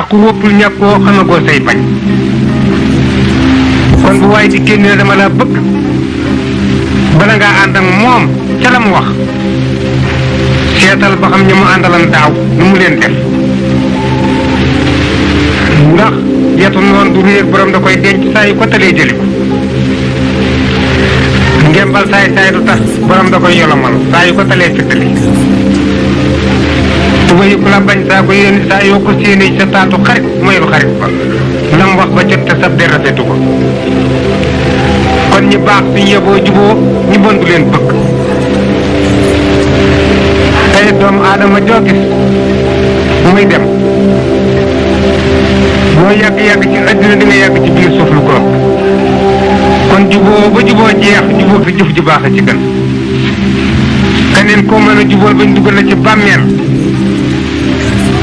ku wóppul ñàkkoo xamagoo say bañ kon bu waaye di génne dama la bëgg bala ngaa ànd ak moom ca la mu wax seetal ba xam ña mu àndalan daaw nu mu leen def ndax yetu noonu du réer borom da koy denc saa yu ko talee jëli ko ngembal saay saay du tas borom da koy yolomal saa yu ko talee fittali tuba yu ku la bañ saa yoo ko séenee sa taatu xarit mooy lu xarit ba lam wax ba jot te sab de rafetu ko kon ñi baax suñu yeboo juboo ñi bon du leen bëgg tey doomu aadama joo gis muy dem boo yàgg-yàgg ci àddina di nga yàgg ci biir suuf lu ko ëpp kon juboo ba juboo jeex juboo fi jëf ju baax a ci gën keneen koo mën a jubóol bañ dugal la ci bàmmeel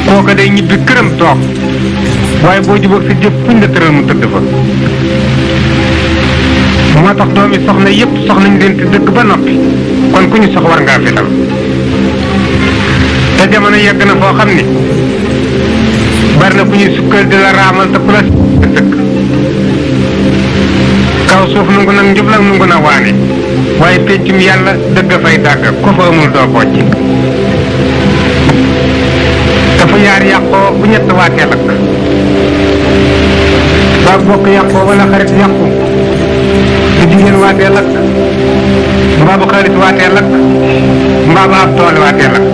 kooka day ñibbi këram toog waaye boo jubóog sa jëf fuñ la tëral mu tëdd fa moo tax doomi soxna yépp soxnañ leen te dëkk ba noppi kon ku ñu sox war ngaa fetal te jamono yegg na foo xam ni bari na ku ñuy sukkal di la raamal te ku la sëkk kaw suuf nungu nag njublag nungu na waane waaye péncum yàlla dëgg fay dàgg ko fa amul doo bocc dafa yaar yàqoo bu ñett waatee lakk ba bokk yàqoo wala xarit yàqu bu jigéen waatee lakk mbaa bu xarit waatee lakk mbaa bu ab tool waatee lakk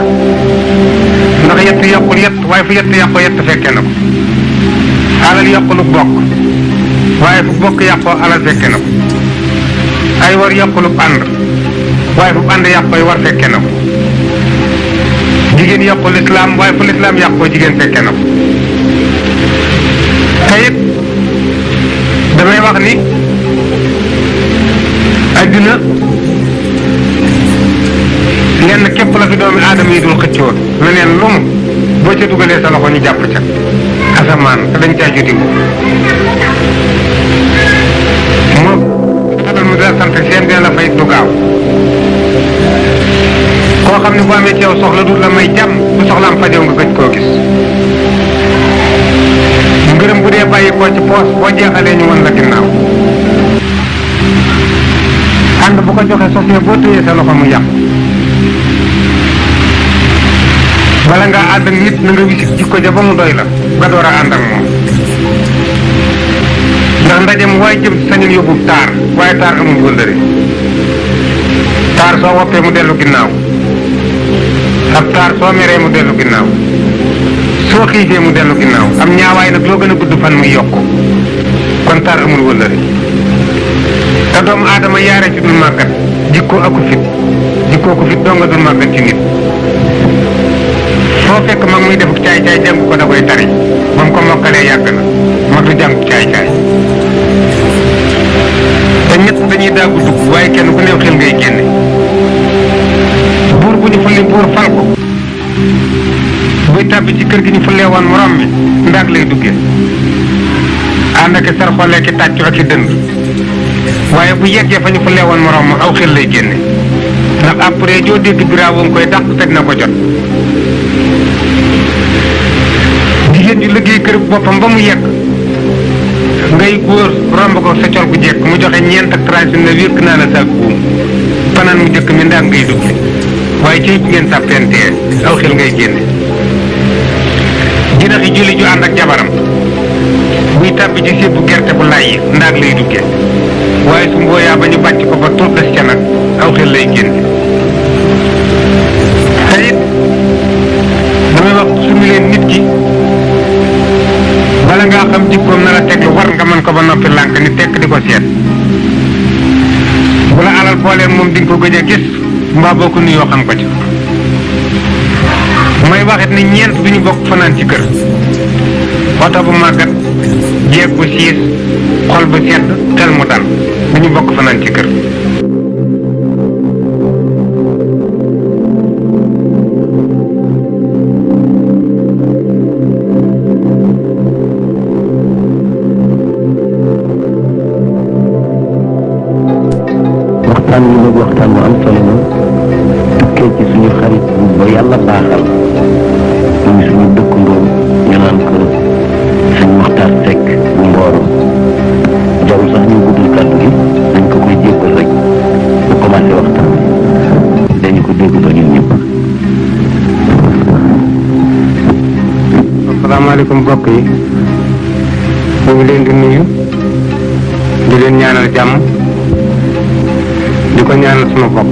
ndax yett yàqul yett waaye fu yett yàqoo yett fekke na ko alal yàqulu bokk waaye fu bokk yàqoo alal fekke na ko ay war yàqulu ànd waaye fu ànd yàqoo war fekke na ko jigéen yàqul lislaam waaye fu lislaam yàqoo jigéen fekke na ko te it damay wax ni adduna lenn képp la fi doomi aadama yi dul xëccoo leneen lu mu boo ca dugalee sa loxo ñu jàpp ca asamaan te dañ caa jotiwu moom alal mu dal sant seen dina la fay du gaaw koo xam ne bu amee ci yow soxla du la may jàmm bu soxlaam fajow nga gëj koo gis ngërëm bu dee bàyyi koo ci poos boo jeexalee ñu won la ginnaaw ànd bu ko joxe sosee boo téyee sa loxo mu yàq bala ngaa ànd ak nit na nga wisit jikko ja ba mu doy la nga door a ànd ak moom ndax ndaje mu waaye jëm sañul yóbbu taar waaye taar amul wëllëre taar soo woppee mu dellu ginnaaw ab taar soo meree mu dellu ginnaaw soo xiifee mu dellu ginnaaw am ñaawaay nag loo gën a gudd fan muy yokk kon taar amul wëllëre te doomu aadama yaare ci dul màggat jikkoo aku fit jikkoo ko fit doo nga dul màggat ci nit foo fekk mag muy def caay-caay jàng ko da koy tari ba mu ko mokkalee yàgg na mag du jàng caay-caay te ñett dañuy daagu dugg waaye kenn ku néew xel ngay génne buur bu ñu fulli buur fal ko buy tàbbi ci kër gi ñu fullee woon morom mi ndaag lay duggee ànd ak sar xoolee ki tàccu ak i dënd waaye bu yeggee fa ñu fullee woon morom ma aw xel lay génne ndax après joo dégg biraawo nga koy dàq teg na ko jot jigéen ji liggéey kër boppam ba mu yegg ngay góor romb ko sa col gu jekk mu joxe ñeent ak tracé na wékk naa la sa buum fanaan mu jëkk mi ndaag ngay dugg waaye ci bu ngeen sàppentee aw xel ngay génne jinaxi julli ju ànd ak jabaram buy tàbbi ci sébbu gerte bu lay yi ndaag lay duggee waaye su mbooyaa ba ñu bàcc ko ba tur des ca nag aw xel lay génne te it damay wax suñu leen nit ki bala ngaa xam jikkoom na la teg lu war nga mën ko ba noppi lànk ni tekk di ko seet bu la alal booleen moom di nga ko gëj a gis mbaa boo ko nuyoo xam ko ci may waxit ni ñeent du ñu bokk fanaan ci kër oto bu màggat jeeg bu siis xol bu sedd xel mu dal du ñu bokk fanaan ci kër waxtaan wi nag waxtaan bu am solo la tukkee ci suñu xarit ba yàlla baaxal muy suñu dëkkandoo ñu naan ko asalaamaaleykum mbokk yi ñu ngi leen di nuyu di leen ñaanal jàmm di ko ñaanal sunu bopp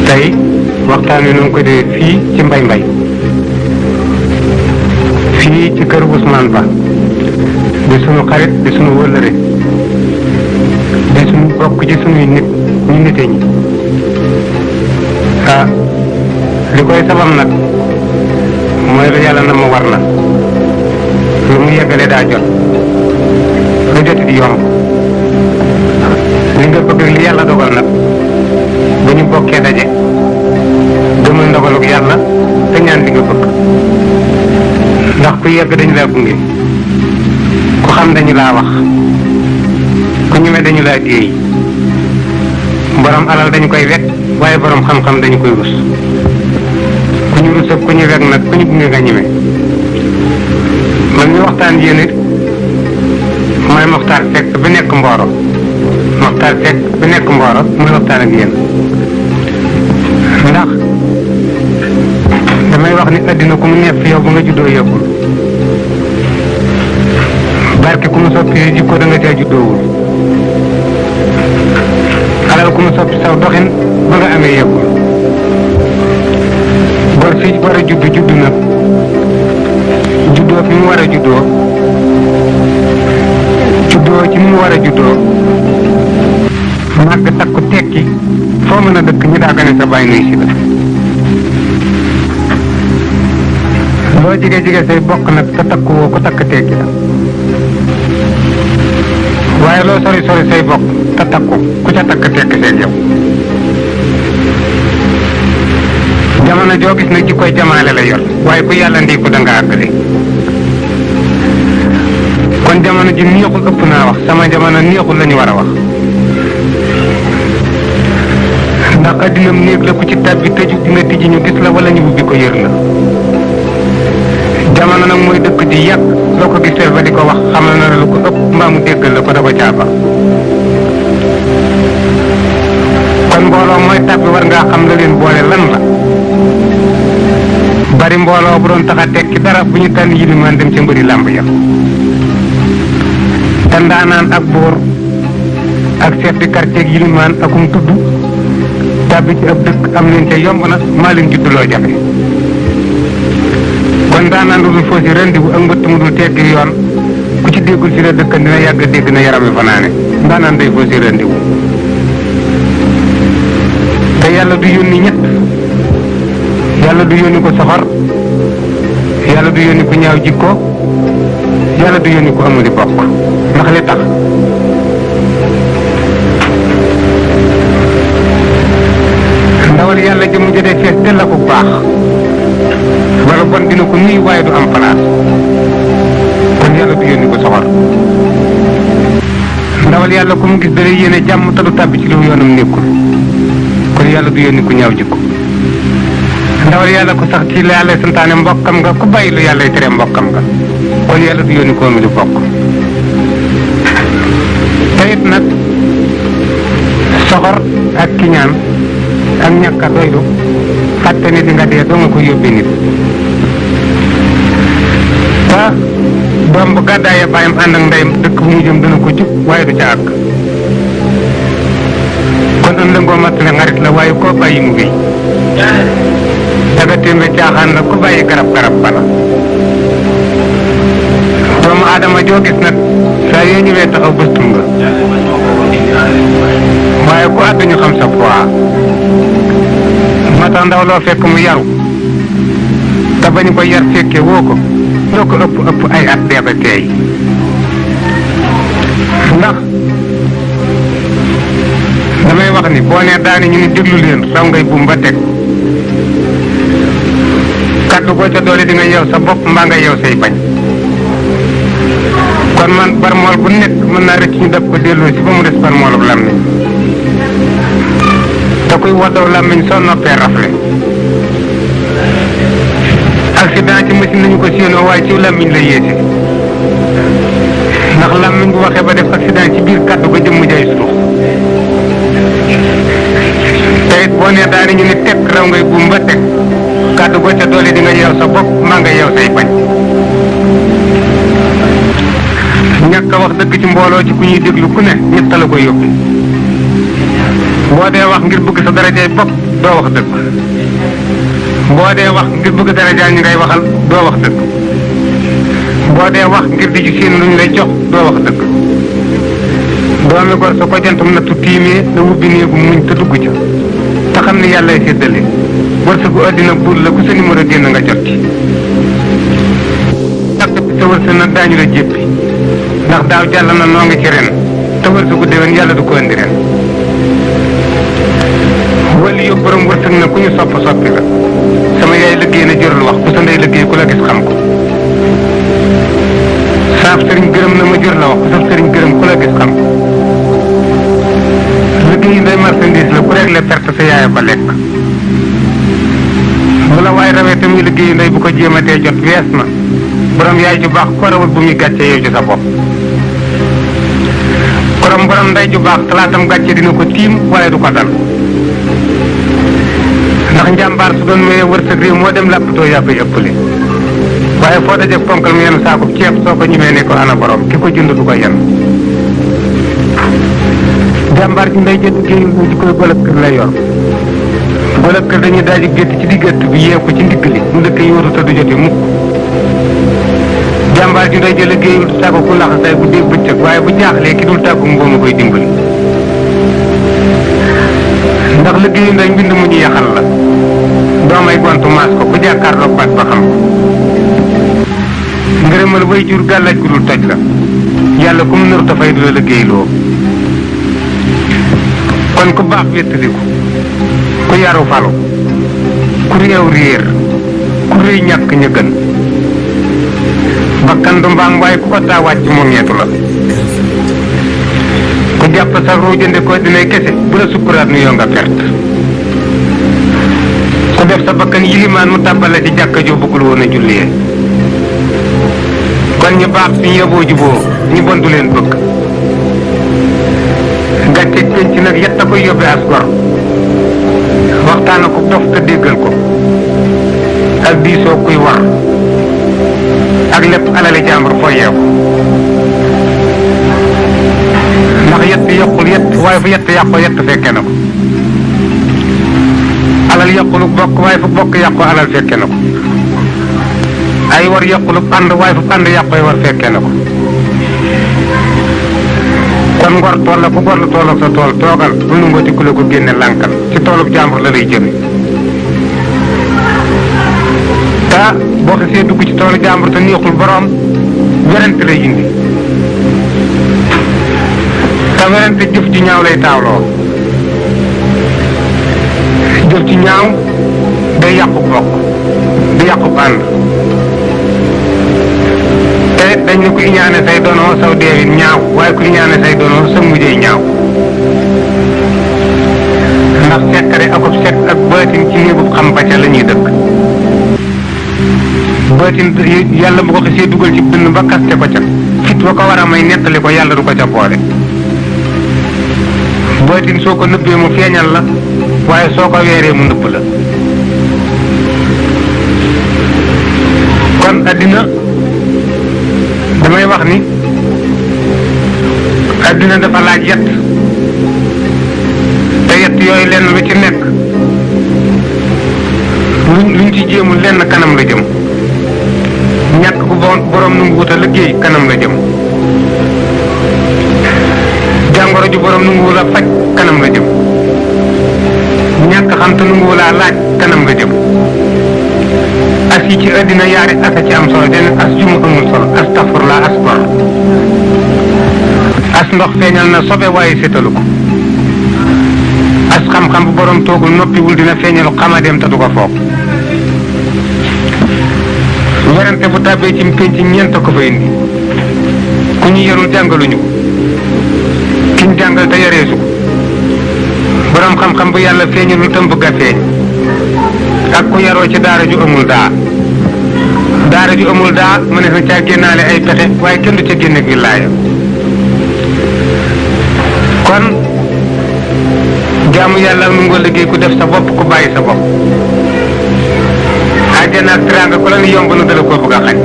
tey waxtaan wi nu ngi ko dee fii ci mbay fii ci kër Ousmane Ba di sunu xarit di sunu wëllëre di sunu bokk ci sunuy nit ñu nite ñi li koy sabab nag mooy lu yàlla na ma war na lu mu yeggale daa jot lu jot di yomb li nga bëgg li yàlla dogal nag bu ñu bokkee daje gëmal ndogaluk yàlla te ñaan li nga bëgg ndax ku yegg dañu laa gunge ku xam dañu laa wax ku ñeme dañu laa déey borom alal dañu koy wekk waaye borom xam-xam dañu koy rus ku ñu rus ak ku ñu wekk nag ku ñu gunge nga ñeme man ñu waxtaan yéen it mooy Mokhtar Seck bi nekk Mboro Mokhtar Seck bi nekk Mboro mooy waxtaan ak yéen ndax damay wax ni addina ku mu neex fi yow ba nga juddoo yëggul barke ku mu soppi jikko da nga caa juddoowul alal ku mu soppi saw doxin ba nga amee yëggul bor fii war a judd nag juddoo fi mu war a juddoo ci mu war a juddoo màgg takku tekki foo mën a dëkk ñu daa gane sa bàyyi nuy si la loo jige say bokk nag te takku woo ko takk tekki la waaye loo sori say bokk te takku ku ca takk tekki seeg yow jamono joo gis na ji koy jamaale la yor waaye ku yàlla ndi ko da nga àggale kon jamono ji neexul ëpp naa wax sama jamono neexul la ñu war a wax ndax addinam néeg la ku ci tàbbi tëju dina tijji ñu gis la wala ñu ubbi ko yër la jamono nag mooy dëkk di yàgg loo ko gisee ba di ko wax xamal na lu ko ëpp mbaa mu déggal la ko da ko caaba kon mbooloo mooy tàbbi war ngaa xam la leen boole lan la bari mbooloo bu doon tax a tekki dara bu ñu tànn yilimaan dem ca mbëri làmb ya te ndaanaan ak buur ak chef de quartier ak yilimaan akum tudd tàbbi ci ab dëkk am leen ca yomb na maa leen judduloo jafe kon ndaanaan lu dul foo si rendi bu ak mbëtt mu dul teggi yoon ku ci déggul si la dëkk dina yàgg dégg na yaram wi fanaane ndaanaan day foo si rendi wu te yàlla du yónni ñett yàlla du yónni ko soxor yàlla du yónni ko ñaaw jikko yàlla du yónni ko amuli bokk ndax li tax ndawal yàlla jëmu jëdee fees te la ko baax wala bon dina ko nuyu waaye du am place kon yàlla du yónni ko soxor ndawal yàlla ku mu gis da lay yéene jàmm te du tàbbi ci lu yoonam nekkul kon yàlla du yónni ko ñaaw jikko ndawal yàlla ko sax ci la yàlla santaane mbokkam nga ku bàyyi lu yàlla tere mbokkam nga kon yàlla du yónni ko amuli bokk te it nag soxor ak kiñaan ak ñàkk a doylu fàtte ni di nga dee doo nga ko yóbbee nit te doom bu gàddaaya bàyyam ànd ak ndeyam dëkk bu mu jëm dana ko jub waaye du ca àgg kon ëndëngoo mattale xarit la waaye koo bàyyi mu wéy daga témbe caaxaan la ku bàyyi garab bala doomu aadama joo gis nag saa yoo ñëwee taxaw bëstum nga waaye ku àddu ñu xam sa poids moo tax ndaw loo fekk mu yaru te bañu ko yar fekke woo ko loo ko ëpp ay at dee ba teey ndax damay wax ni boo nee daani ñu ni déglu leen raw ngay buum ba teg kaddu boo ca doole di nga yeew sa bopp mbaa nga yeew say bañ kon man barmool bu nekk mën naa rëcc ñu def ko delloo si ba mu des barmoolub làmmiñ te kuy woddaw làmmiñ soo noppee rafle accident ci machine nañu ko séenoo waaye ci làmmiñ la yéese ndax làmmiñ bu waxee ba def accident ci biir kaddu ba jëmm jay suux te it boo nee daani ñu ni teg raw ngay buum ba teg kàddu go ca doole di nga yeew sa bopp maa nga yeew say bañ ñàkk a wax dëgg ci mbooloo ci ku ñuy déglu ku ne ñett la ko yóbbi boo dee wax ngir bëgg sa darajay bopp doo wax dëgg boo dee wax ngir bëgg darajaa ñi ngay waxal doo wax dëgg boo dee wax ngir di ci seen lu ñu lay jox doo wax dëgg doomi gor sa ko jantum nattu tiimee na wubbi néegu muñ te dugg ca te xam ne yàllay séddale wërsëgu àddina buur la ku sa numéro génn nga jot ci takk sa wërsëg nag daañu la jéppi ndax daaw jàll na noo ngi ci ren te wërsëgu déwén yàlla du ko indi ren wali yóbbu borom wërsëg na ku ñu sopp soppi la sama yaay liggéey na jërul wax ku sa ndey liggéey ku la gis xam ko saaf sëriñ gërëm na ma jër la wax ku saf sëriñ gërëm ku la gis xam ko liggéey ndey marchandise la ku réglé perte sa yaay ba lekk bu la waaye rawee tamit liggéey ndey bu ko jéematee jot wees na borom yaay ju baax ko rawul bu muy gàcce yow ci sa bopp borom ndey ju baax talaatam gàcce dina ko tiim waaye du ko dal ndax njàmbaar su doon mayee wërsëg réew moo dem làppatoo yàbb ëppale waaye foo dajee ponkal mu yenn saakub ceeb soo ko ñimee ne ko ana borom ki ko jënd du ko yenn jàmbaar ji ndey jënd géeyul ci koy golab kër lay yor golab kër dañuy daaji gétt ci diggante bi yee ko ci ndigg li mu dëkk yóotu te du jote mukk jàmbaar ji ndey jële géeyul du tàggu ku laxasay bu dégg bëccëg waaye bu jaaxlee ki dul tàggu ngoomu koy dimbali ndax liggéeyu ndey mbind mu ñu yaxal la doomay gontu maas ko ku jàkkaarloog baat ba xam ko ngërëmal way jur gàllaaj gu dul toj la yàlla ku mu nëru dafay du la liggéeyloo kon ku baax wéttaliku ku yaru falu ku réew réer ku réy ñàkk ña gën bakkan du mbaam waaye ku ko taa wàcc mu ñeetu la ku jàpp sa ruu jënde ko dinay kese bu la sukkuraat nu yoo nga perte ku def sa bakkan yilimaan mu tàbbale ci jàkka joo bëggul woon a julliyee kon ñu baax suñu yeboo juboo ñu bon du leen bëgg gàcce penc nag yetta koy yóbbee as gor waxtaana ko dof te déggal ko ak diisoo kuy war ak lépp alali jàmbur foo yeeku ndax yett yokkul yett waaye fu yett yàqoo yett fekke na ko alal yokkulu bokk waaye fu bokk yàqoo alal fekke na ko ay war yokkulu ànd waaye fu ànd yàqooy war fekke na ko kon ngor tool la ku gor la tool ak sa tool toogal bu nu ngoti ku la ko génne lànkal ci toolub jàmbur la lay jëme te boo xasee dugg ci toolu jàmbur te neexul boroom werante lay indi te werante jëf ji ñaaw lay taawloo jëf ji ñaaw day yàqu bokk di yàqu ànd te dañ ne ku iñaane say dono saw deewin ñaaw waaye ku iñaane say dono sa mujjee ñaaw ndax sekkare akub sekk ak baatin ci néegub xam ba ca la ñuy dëkk baatin yàlla bu ko xasee dugal ci dënn ba kaste ko ca fit ba ko war a may nettali ko yàlla du ko ca boole baatin soo ko nëbbee mu feeñal la waaye soo ko weeree mu nëbb la kon addina damay wax ni addina dafa laaj yett te yett yooyu lenn lu ci nekk luñ ci jéemul lenn kanam la jëm ñàkk bu borom nu ngu wut a liggéey kanam la jëm jàngoro ju borom nu ngu wut a faj kanam la jëm ñàkk xam te nu ngu wut a laaj kanam la jëm as yi ci àddina yaari as a ci am solo den as ju mu amul solo astafurlaa as gor as ndox feeñal na sobe waaye sétalu ko as xam-xam bu borom toogul noppiwul dina feeñalu xamadeem te du ko foog werante bu tàbbee ci pénc ñeent ko fa indi ku ñu yarul jàngaluñu ko kiñ jàngal te yareesu ko borom xam-xam bu yàlla feeñalul tam bëgg a feeñ ak ku yaroo ci daara ju amul daa daara ju amul daa mu ne na caa génnaale ay pexe waaye kenn du ca génne gi laaya kon jaamu yàlla nu ngoo liggéey ku def sa bopp ku bàyyi sa bopp àjjana ak teraanga ku la ni yomb na dala koo bëgg a xañ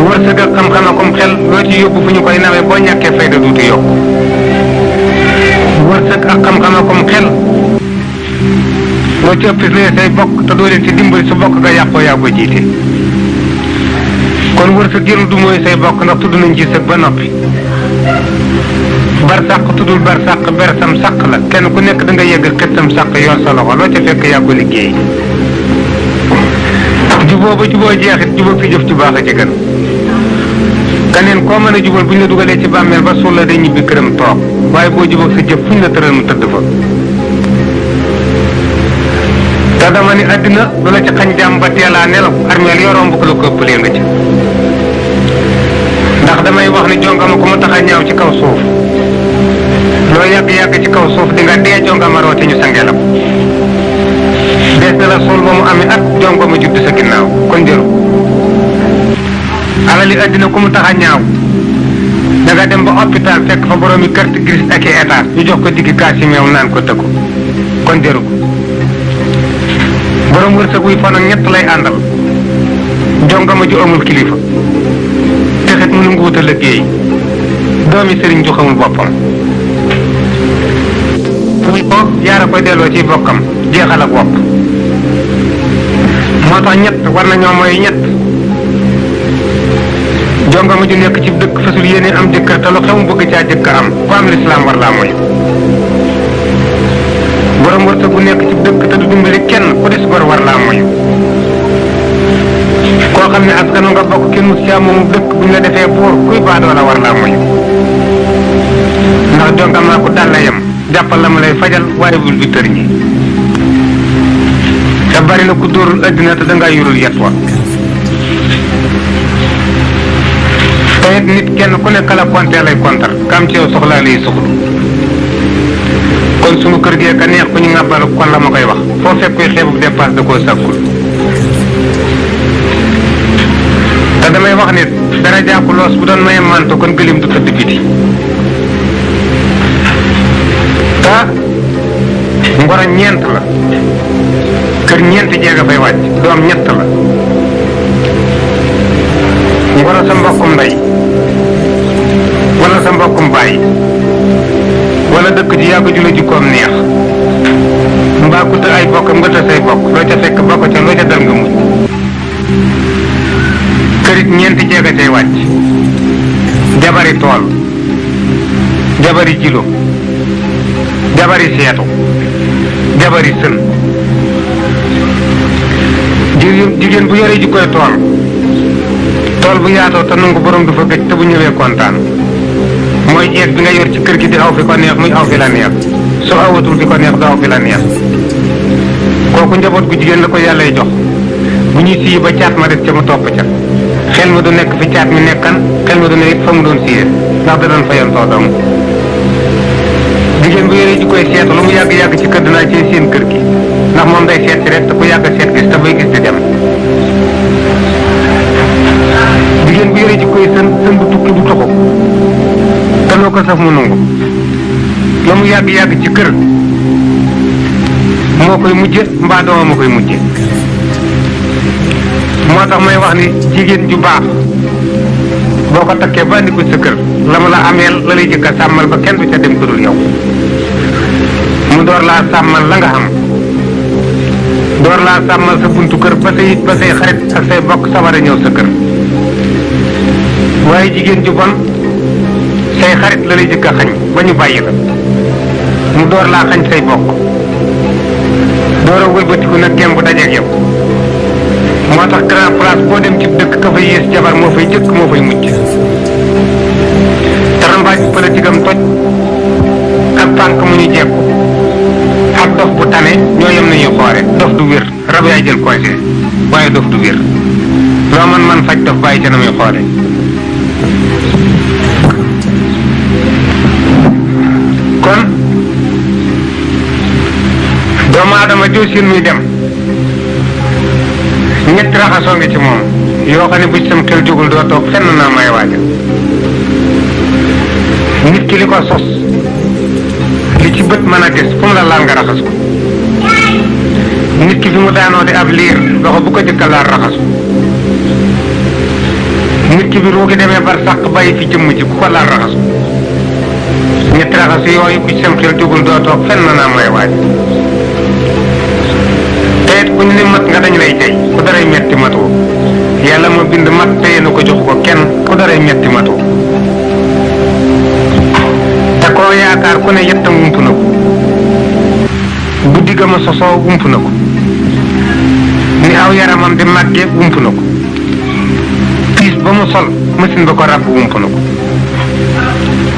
wërsëg ak xam-xam akum xel loo ci yóbbu fu ñu koy nawee boo ñàkkee fayda duutu yokk wërsëg ak xam-xam akum xel loo ci ëpp say bokk te doo leen ci dimbali su bokk nga yàqoo yaa ko jiite kon wërsëg jëru du mooy say bokk ndax tudd nañ ci sëg ba noppi bar sàq tuddul bar sàq ber sam sàq la kenn ku nekk da nga yegg xet sam sàq yor sa loxo loo ca fekk yaa ko liggéey juboo ba juboo jeexit juboo fi jëf ci baax a ci gën kaneen koo mën a jubal bu ñu la dugalee ci bàmmeel ba suul la day ñibbi këram toog waaye boo jubóog sa jëf fu ñu la tëral mu tëdd fa te dama ni àddina du la ci xañ jàmm ba teelaa nelaw armeel yoo romb ko la ko ëppalee nga ci ndax damay wax ni jongama ko mu tax a ñaaw ci kaw suuf loo yàgg-yàgg ci kaw suuf di nga dee jongama roote ñu sangelam dees na la suul ba mu amee at jongama judd sa ginnaaw kon jëru alali àddina ku mu tax a ñaaw da nga dem ba hôpital fekk fa boroomi carte grise ak i état ñu jox ko diggi kaasi meew naan ko tëkku kon jëru ko borom wërsëg wuy fan ak ñett lay àndal jongama ju amul kilifa texet mu nangu wuta liggéey doomi sëriñ ju xamul boppam muy ko yaara koy delloo ci bokkam jeexal ak bopp moo tax ñett war na ñoo mooy ñett jongama ju nekk ci dëkk fasul yéene am jëkkër te lu xew mu bëgg caa jëkk am ku am lislaam war laa mooy borom wërsëg bu nekk ci dëkk te du dimbali kenn ku des gor war laa mooy koo xam ne askanu nga bokk kenn mus caa moomu dëkk bu ñu la defee buur kuy baadoo la war laa mooy ndax jongama ku dal la yem jàppal la mu lay fajal waaye bul bi tër ñi te bari na ku dóorul addina te dangaa yurul yet wa te nit kenn ku nekk la kontee lay kontar kam ci yow soxlaa lay soxlu kon sunu kër gee ka neex ku ñu ngàbbalu kon la ma koy wax foo fekk koy xeebub dépasse da koo sàkkul te damay wax nit dara jàpp loos bu doon maye manto kon gëlim du tëdd biti te ngoro ñeent la kër ñeenti jeega fay wàcc doom ñett la ngoro sa mbokkum ndey wala sa mbokkum baay wala dëkk ji yàgg ju la jikkoom neex mbaa ku ay bokkam nga te say bokk loo ca fekk bokk ca loo ca dal nga mujj kërit ñeenti jeega cay wàcc jabari tool jabari jilo jabari seetu jabari sën jigéen bu yoree jikkoy tool bu yaatoo te nangu borom du fa gëj te bu ñëwee kontaan mooy jeeg bi nga yor ci kër gi di aw fi ko neex muy aw fi la neex soo awatul fi ko neex du aw fi la neex kooku njaboot gu jigéen la ko yàllay jox bu ñuy sii ba caat ma des ca mu topp ca xel ma du nekk fi caat mi nekkan xel ma du nekk fa mu doon siyee ndax da doon fayantoo dong jigéen bu yoree ji koy seetu lu mu yàgg-yàgg ci kër dinaa ci seen kër gi ndax moom day seet si rek te ku yàgg seet gis te bay gis di dem jigéen bu yoree ji koy sën bu tukki bu toxu te loo ko saf mu nangu la mu yàgg-yàgg ci kër moo koy mujje mbaa dooma moo koy mujje moo tax may wax ni jigéen ju baax boo ko takkee ba andi ko sa kër la mu la ameel la lay jëkk a sàmmal ba kenn du ca dem ku dul yow mu door laa sàmmal la nga xam door laa sàmmal sa buntu kër ba say xarit ak say bokk sawar a ñëw sa kër waaye jigéen ju bon say xarit la lay jëkk a xañ ba ñu bàyyi la mu door laa xañ say bokk door a wëlbatiku nag gem bu dajeeg yow moo tax grand place boo dem ci dëkk ka fay yées jabar moo fay jëkk moo fay mujj tarambaaj politique am toj ak pànk mu ñu jekku ak dof bu tane ñoo yem nañu xoore dof du wér rab yaay jël conseil waaye dof du wér loo man faj dof bàyyi ca na muy xoore kon doomu aadama joo seen muy dem ñetti raxasoo ngi ci moom yoo xam ne bu ci sam xel jógul doo toog fenn naa may waaja nit ki li ko sos li ci bët mën a gis fu mu la laal nga raxas ko nit ki fi mu daanoo di ab liir loxo bu ko jëkka laal raxasu nit ki bi ruugi demee bar sàq bàyyi fi jëmm ji ku ko laal raxasu ñetti raxasu yooyu ku ci sam xel jógul doo toog fenn naa may waaj te it ku ñu ne mat nga dañ lay jey ku daray metti matoo yàlla moo bind mat téye na ko jox ko kenn ku daray metti matoo te koo yaakaar ku ne yettam wump na ko guddi ga ma sosoo wump na ko ni aw yaramam di màggee wump na ko piis ba mu sol machine ba ko ràbb wump na ko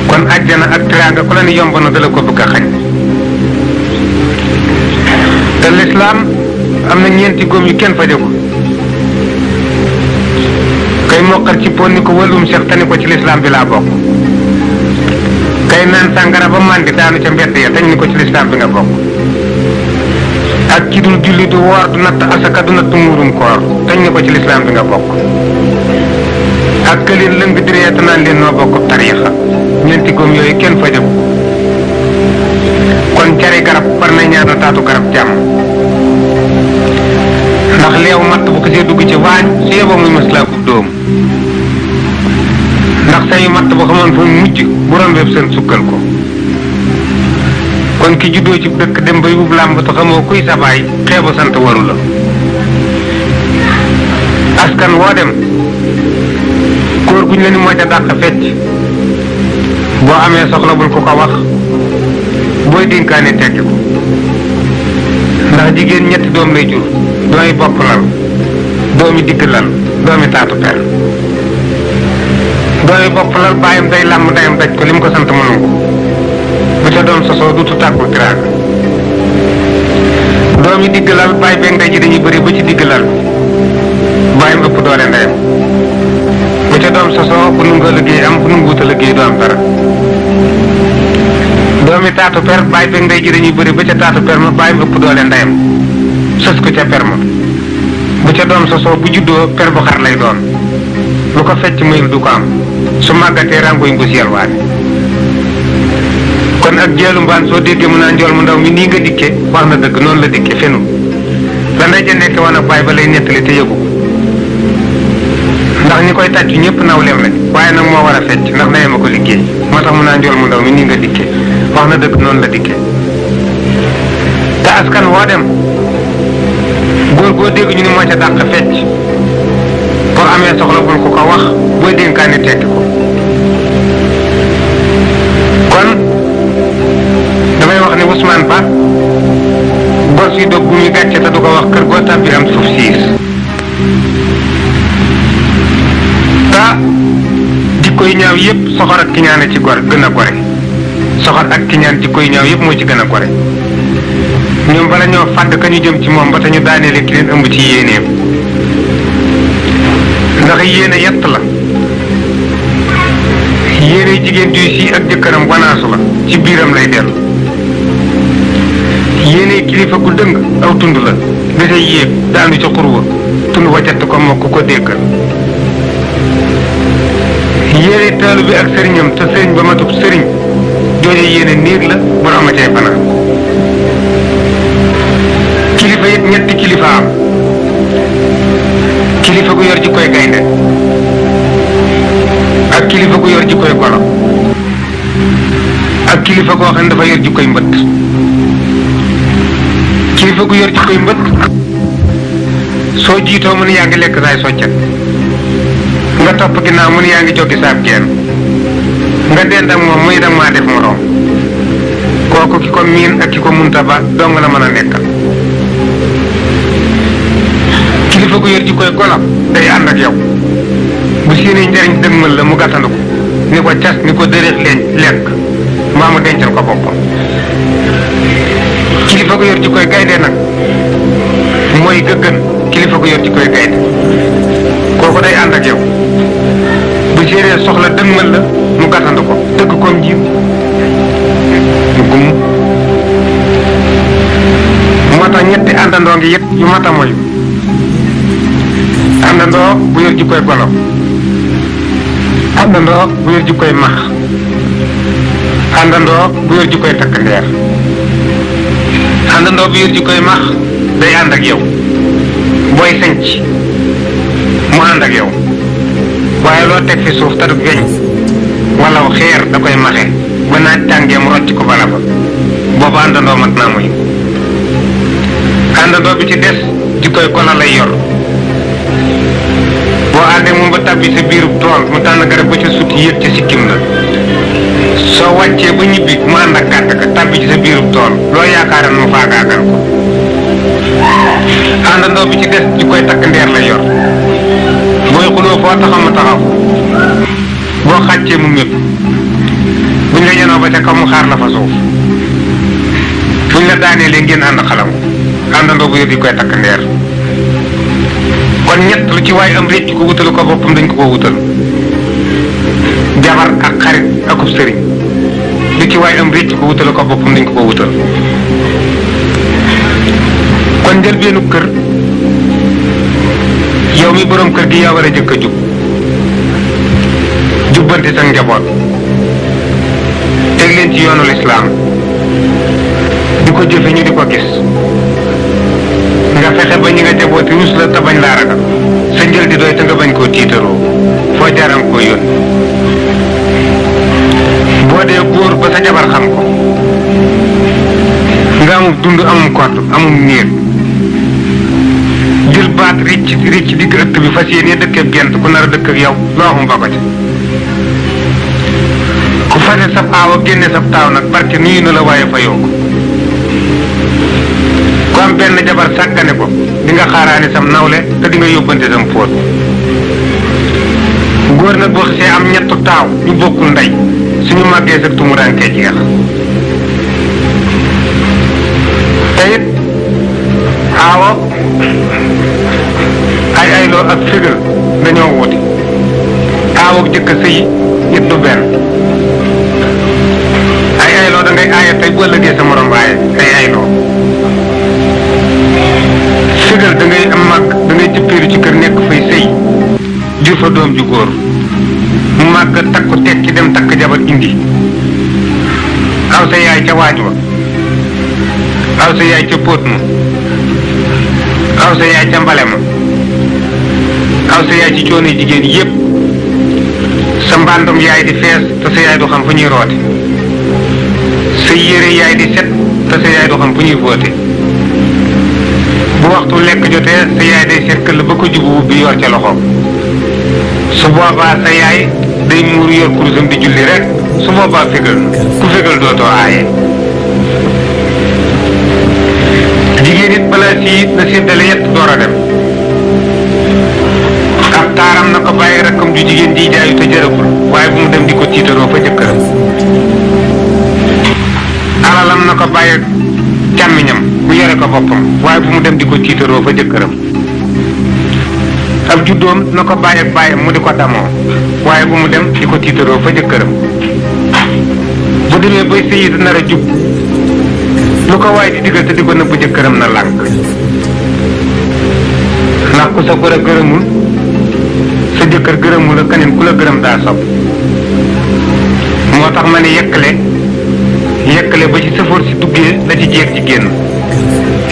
kon àjjana ak teraanga ku la ni yomb na dala ko bëgg a xañ te lislaam am na ñeenti góom yu kenn faje ko kay moqar ci pon ni ko wàllum seex te ni ko ci lislaam bi laa bokk kay naan sàngara ba màndi daanu ca mbedd ya tañ ni ko ci lislaam bi nga bokk ak ki dul julli du woor du natt asaka du natt muurum koor tañ ni ko ci lislaam bi nga bokk ak këleen lëng diree te naan leen noo bokk tariixa ñeenti góom yooyu kenn faje ko kon cari garab war na ñaata taatu garab jàmm ndax leew matt bu ko see dugg ci waañ su yeboo muy maslaa bu dóom ndax sayu matt bu xamoon fa mujj bu rombee seen sukkal ko kon ki juddoo ci dëkk dem bay wub làmb te xamoo kuy sabaay xeebu sant waru la askan woo dem góor guñ la ni moo ca dàq fecc boo amee soxla bul ko ko wax booy dénkaane tekki ko ndax jigéen ñetti doom lay jur doomi bopp lal doomi digg lal doomi taatu per doomi bopp lal bàyyam day làmm ndeyam daj ko li mu ko sant mënu ko bu ca doom sosoo dutu tàggul tiraanga doomi digg lal bàyyi beeg ndey ji dañuy bëri ba ci digg lal bàyyam ëpp doole ndeyam bu ca doom sosoo bu nu nga liggéey am bu nu nguuta liggéey du am dara doomi taatu per bàyyi beeg ndey ji dañuy bëri ba ca taatu per ma bàyyam ëpp doole ndeyam sës ko ca per ma bu ca doom sosoo bu juddoo per bu xar lay doon lu ko fecc mayul du ko am su màggatee rangoy mbus yelwaane kon ak jeelu mbaan soo déggee mu naa njool mu ndaw mi nii nga dikke wax na dëgg noonu la dikke fenu la ndey ja nekk woon ak baay ba lay nettali te yëgu ndax ñi koy tàccu ñëpp nawleem lañ waaye nag moo war a fecc ndax ndeyam a ko liggéey moo tax mu naa njool mu ndaw mi nii nga dikke wax na dëgg noonu la dikke te askan woo dem góor goo dégg ñu ni moo ca dàq fecc boo amee soxla bul ko ko wax booy dénkaane tekki ko kon damay wax ni Ousmane Ba gor si dog bu muy gàcce te du ko wax kër goo tàbbi am suuf siis ta jikko yu ñaaw yëpp soxor ak kiñaane ci gor gën a gore soxor ak kiñaan jikko yu ñaaw yëpp moo ci gën a gore ñoom bala ñoo fàdd ka ñu jëm ci moom ba te ñu daaneele ki leen ëmb ci yéeneem ndax yéene yett la yéene jigéen juy si ak jëkkëram wanaasu la ci biiram lay dellu yéene kilifa gu dëng aw tund la dafay yéeg daanu ca xurwa tund wa jett ko moo ko déggal yéene taalu bi ak sëriñam te sëriñ ba matub sëriñ jooje yéene niir la borom a cay fanaan kilifa it ñetti kilifa am kilifa gu yor ji koy gaynde ak kilifa gu yor ji koy golo ak kilifa goo xam ne dafa yor ji koy mbëtt kilifa gu yor ji koy mbëtt soo jiitoo mu ne yaa ngi lekk saay soccet nga topp ginnaaw mu ne yaa ngi joggi saab geen nga dend ak moom muy dang maa def moroom kooku ki ko miin ak ki ko munta ba dong la mën a nekkal kilifa gu yor ji koy golo day ànd ak yow bu séenee njariñ dëgmal la mu gàttandu ko ni ko cas ni ko dëreex leen lekk maa mu dencal ko boppam kilifa gu yor ji koy gaynde nag mooy gëggën kilifa gu yor ji koy gaynde kooku day ànd ak yow bu séenee soxla dëgmal la mu gàttandu ko dëgg koom jiw mu gumm moo tax ñetti àndandoo ngi yëpp yu mata moyu àndandoo bu yor ji koy golo àndandoo bu yor ji koy max àndandoo bu yor ji koy takk ndeer àndandoo bu yor ji koy max day ànd ak yow booy sanc mu ànd ak yow waaye loo teg fi suuf te du weñ wala xeer da koy maxe ba naaj tàngee mu rocc ko bala fa boobu àndandoo mat naa muy àndandoo bi ci des ci koy kola lay yor boo àndee moom ba tàbbi sa biirub tool mu tànn garab ba ca sut yéeg ca sikkim la soo wàccee ba ñibbi mu ànd ak gàtt ka tàbbi ci sa biirub tool loo yaakaaran mu faagaagal ko àndandoo bi ci des ci koy takk ndeer lay yor booy xuloo foo taxaw mu taxaw boo xàccee mu mépp buñ la yenoo ba ca kaw mu xaar la fa suuf buñ la daaneelee ngeen ànd xalam àndandoo bu yor di koy takk ndeer kon ñett lu ci waaye am récc ko wutalu ko boppam dañ ko ko wutal jabar ak xarit akub sëriñ lu ci waaye am récc ko wutalu ko boppam dañ ko ko wutal kon njëlbeenu kër yow mi borom kër gi yaa war a jëkk a jub jubbanti sa njaboot teg leen ci yoonu lislaam di ko jëfe ñu di ko gis nga fexe ba ñi nga jabooti rus la te bañ laa ragal sa njël di doy te nga bañ koo tiitaroo foo jaram koo yónni boo dee góor ba sa jabar xam ko nga amul dund amul kott amul niir jël baat ricc digg ëtt bi fas yéene dëkkeeb gent ku nar a dëkk ak yow loo xam ba ko ci ku fase sab aaw ak génne sab taaw nag barke nuyu na la waaye fa yoo ko ku am benn jabar sàggane ko di nga xaaraani sam nawle te di nga yóbbante sam fóot góor nag boo xisee am ñettu taaw ñu bokkul ndey suñu màggee sa tumuraankee jeex te it aawo ay loo ak fégal dañoo wuti aawo ak jëkk sëy it du benn ay loo da ngay aaye tey bu ëllëgee sa morom waaye ay loo fégal da ngay am màgg da ngay jëppeeru ci kër nekk fay sëy jur fa doom ju góor mu màgg takku tekki dem takk jabar indi aw sa yaay ca waaj wa aw sa yaay ca póot ma aw sa yaay ca mbale ma aw sa yaay ci coono jigéen yépp sa mbàndum yaay di fees te sa yaay du xam fu ñuy roote sa yére yaay di set te sa yaay du xam fu ñuy fóote bu waxtu lekk jotee sa yaay day seet këll ba ko jubu bi yor ca loxoom su boobaa sa yaay day muur yor kurusam di julli rek su boobaa fégal ku fégal dootoo aaye jigéen it balaa sii na séddale yett door a dem ab taaram na ko bàyyi rakkam ju jigéen ji jaayu te jërëgul waaye bu mu dem di ko tiitaroo fa jëkkëram alalam na ko bàyyi càmmiñam bu yore ko boppam waaye bu mu dem di ko tiitaroo fa jëkkëram ab juddoom na ko bàyyi bàyyam mu di ko damoo waaye bu mu dem di ko tiitaroo fa jëkkëram bu demee bay sëyi nar a jub lu ko waay di digal te di ko nëbb jëkkëram na lànk ndax ku sa gor a gërëmul sa jëkkër gërëmul a keneen ku la gërëm daa sob moo tax ma ne yekkale ba ci sëfoor si duggee la ci jeeg ji génn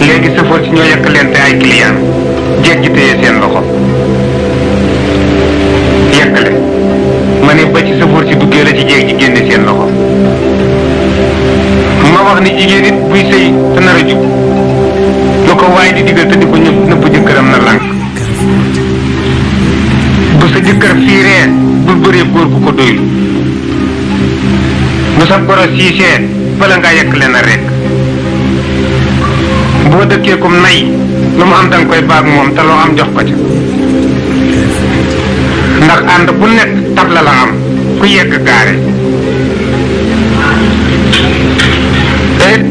léegi sëfoor si ñoo yekkalente ay client jeeg ji téye seen loxo yekkale ma ne ba ci sëfoor si duggee la ci jeeg ji génne seen loxo ma wax ni jigéen it buy sëy te nar a jub lu ko waaye di digal te di ko nëbb jëkkëram na lànk bu sa jëkkër fiiree bul bëree góor bu ko doylu bu sa goro siisee bala ngaa yekk leen a rekk boo dëkkee comme nay lu mu am danga koy baag moom te loo am jox ko ca ndax ànd bu nekk tabla la am ku yegg gaare te it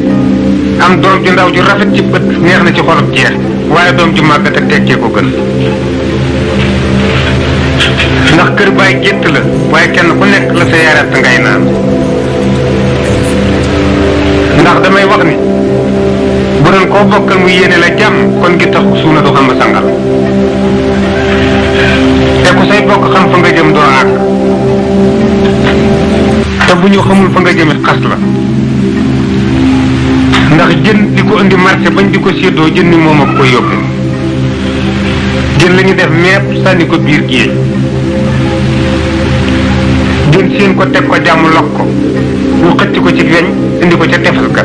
am doom ju ndaw ju rafet ci bët neex na ci xolub jeex waaye doom ju màgg te tekkee ko gën ndax kër baay gétt la waaye kenn ku nekk la sa yarat ngay naan ndax damay wax ni bu doon koo bokkal mu yéene la jàmm kon gi tax suuna du xam sangal te ku say bokk xam fa nga jëm doo àgg te bu ñu xamul fa nga jëmit xas la ndax ndax jën di ko indi marché bañ di ko séddoo jën ni moom ak ko yóbbe jën la ñu def meeb sànni ko biir géej jën seen ko teg ko jàmm lok ko ñu xëcc ko ci weñ indi ko ca tefal ka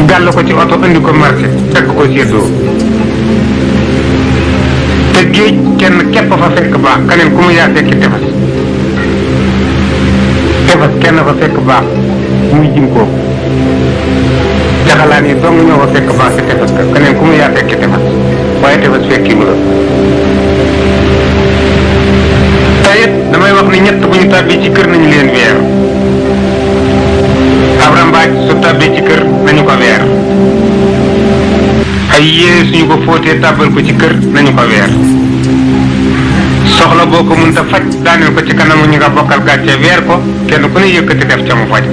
gàll ko ci oto indi ko marché fekk ko séddoo te géej kenn képp fa fekk baax keneen ku mu yaa fekki tefas kenn fa fekk baax muy jim kooku jaxalaan yi dong ñoo fa fekk baax ci tefas ka keneen ku mu yaa fekki tefas waaye tefas fekki mu la tayit damay wax ni ñett bu ñu tàbbi ci kër nañu leen weer abra mbaaj su tàbbi ci kër nañu ko weer ay yére suñu ko fóotee tàbbal ko ci kër nañu ko weer soxla boo ko mënta faj daaneel ko ci kanamu ñu nga bokkal gàcce weer ko kenn ku ne yëkkati def ca mu faj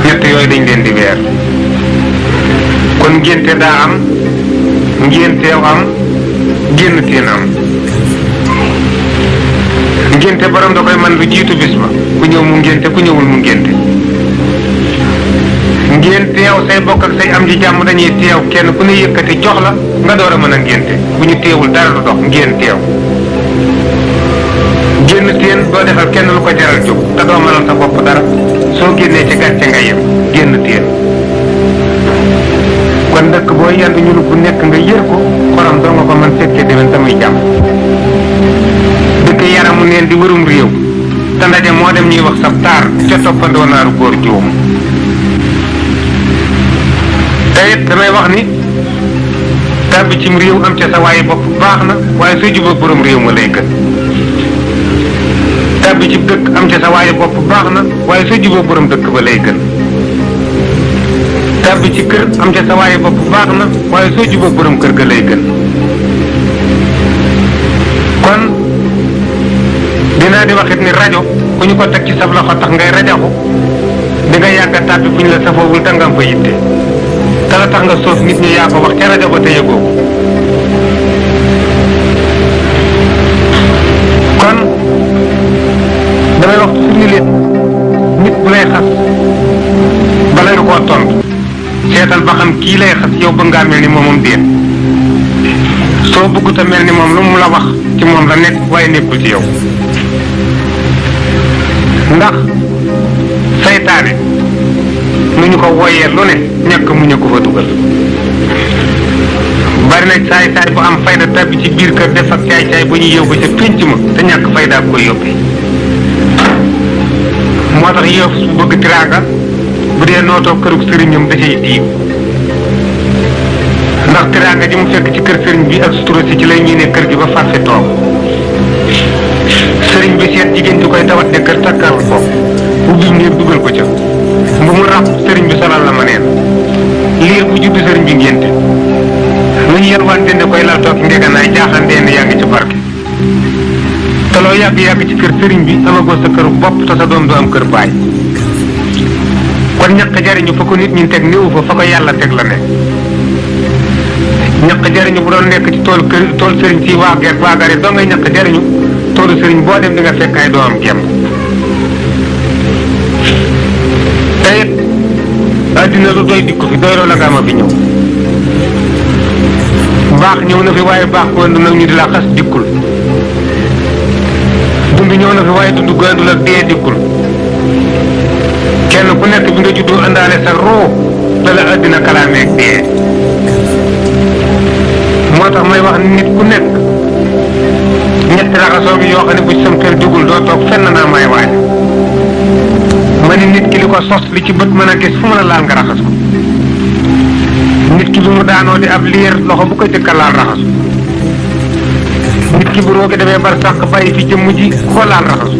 ñett yooyu dañ leen di weer kon ngénte daa am ngénteew am génn teen am ngénte borom da koy man lu jiitu bis ba ku ñëw mu ngénte ku ñëwul mu ngénte ngeen teew say bokk ak say am ji jàmm dañuy teew kenn ku ne yëkkati jox la nga door a mën a ngénte bu ñu teewul dara du dox ngeen teew génn teen doo defal kenn lu ko jaral jóg te doo mënal sa bopp dara soo génnee ci gàcce nga yem génn teen kon dëkk boo yandu ñu lu bu nekk nga yër ko xorom doo nga ko mën fekkee déwén tamuy jàmm dëkk yaramu neen di wërum réew te ndaje moo dem ñuy wax sab taar ca toppandoo naaru góor juum te it damay wax ni tàbbi cim réew am ca sa waaye bopp baax na waaye soo jubóog borom réew ma lay gën tàbbi ci dëkk am ca sa waaye bopp baax na waaye soo jubóog borom dëkk ba lay gën tàbbi ci kër am ca sa waaye bopp baax na waaye soo jubóog borom kër ga lay gën kon dinaa di waxit ni rajo ku ñu ko teg ci sab loxo tax ngay rajaxu di nga yàgg a tàbbi fu ñu la safoowul te nga am fa yitte te la tax nga soof nit ñi yaa ko wax ca rajo ba te yëgoo ko kon damay wax toujours ni leen nit bu lay xas bala nga koo tontu seetal ba xam kii lay xas yow ba ngaa mel ni moomam déet soo bëggut a mel ni moom lu mu la wax ci moom la nekk waaye nekkul ci yow ndax saytaane nu ñu ko wooyee lu ne ñàkk mu ñu ko fa dugal bari na saay-saay bu am fayda tabbi ci biir kër def ak caay-caay bu ñu yóbbu ca pénc ma te ñàkk fayda ak koy yóbbee moo tax yëf su bëgg tiraanga bu dee nootoo kërug sëriñam da cay diib ndax tiraanga ji mu fekk ci kër sëriñ bi ak sutura si ci lay ñuy ne kër gi ba farfe toog sëriñ bi seet jigéen ju koy tawat ne kër takkal ko ubbi ngeen dugal ko ca bu mu ràpp sëriñ bi solal la ma neen liir bu juddu sëriñ bi ngénte lu ñu yelwante ne koy lal toog ngeganaay jaaxandeen yaa ngi ci barke te loo yàgg-yàgg ci kër sëriñ bi amagoo sa këru bopp te sa doom du am kër baay kon ñaq jariñu fa ko nit ñi teg néewu fa ko yàlla teg la nekk ñaq jariñu bu doon nekk ci tool sëriñ si waagare doo ngay ñaq jariñu toolu sëriñ boo dem di nga fekk ay doomam gem te it addina lu doy dikku fi doy loo la nga ma fi ñëw baax ñëw na fi waaye baax ko andu nag ñu di la xas dikkul dund ñëw na fi waaye dund gu àndul ak dee dikkul kenn ku nekk bi nga juddoo àndaale sa roo da la addina kalaameeg dee moo tax may wax nit ku nekk ñetti raxasoo bi yoo xam ne bu ci sam xel dugul doo toog fenn naa may waaj ma ni nit ki li ko sos li ci bët mën a gis fu mën a laal nga raxas ko nit ki bi mu daanoo di ab liir loxo bu ko jëkka laal raxasu nit ki bu roogi demee bar sàq bàyyi fi jëmm ji ko laal raxasu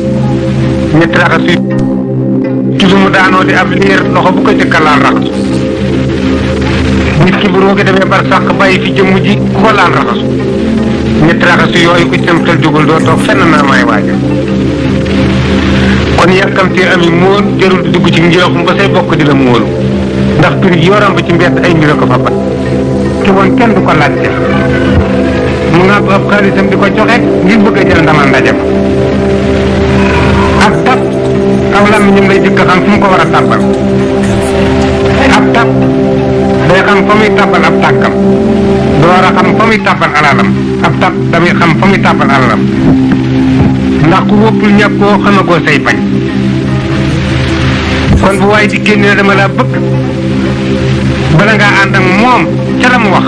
ñetti raxasu ki bi mu daanoo di ab liir loxo bu ko jëkka laal raxasu nit ki bu roogi demee bar sàq bàyyi fi jëmm ji ko laal raxasu ñetti raxasu yooyu ku ci sam xel dugul doo toog fenn naa may waaja kon yàkkamtee ami móol jarul di dugg ci njeexum ba say bokk di la móolu ndax pirig yoram ba ci mbedd ay mbir a ko fa bat ki woon kenn du ko laajte mu nga ab xaalisam di ko joxe ngir bëgg a jël ndamal ndaje ma ak tab aw làmmiñam lay jëkk xam fu mu ko war a tàbbal ab tàbb day xam fa muy tàbbal ab tàkkam door a xam fa muy tàbbal alalam ab tàbb tamit xam fa muy tàbbal alalam ndax ku wóppul ñàkkoo xamagoo say bañ kon bu waaye di génne ne dama laa bëgg bala ngaa ànd ak moom ca la mu wax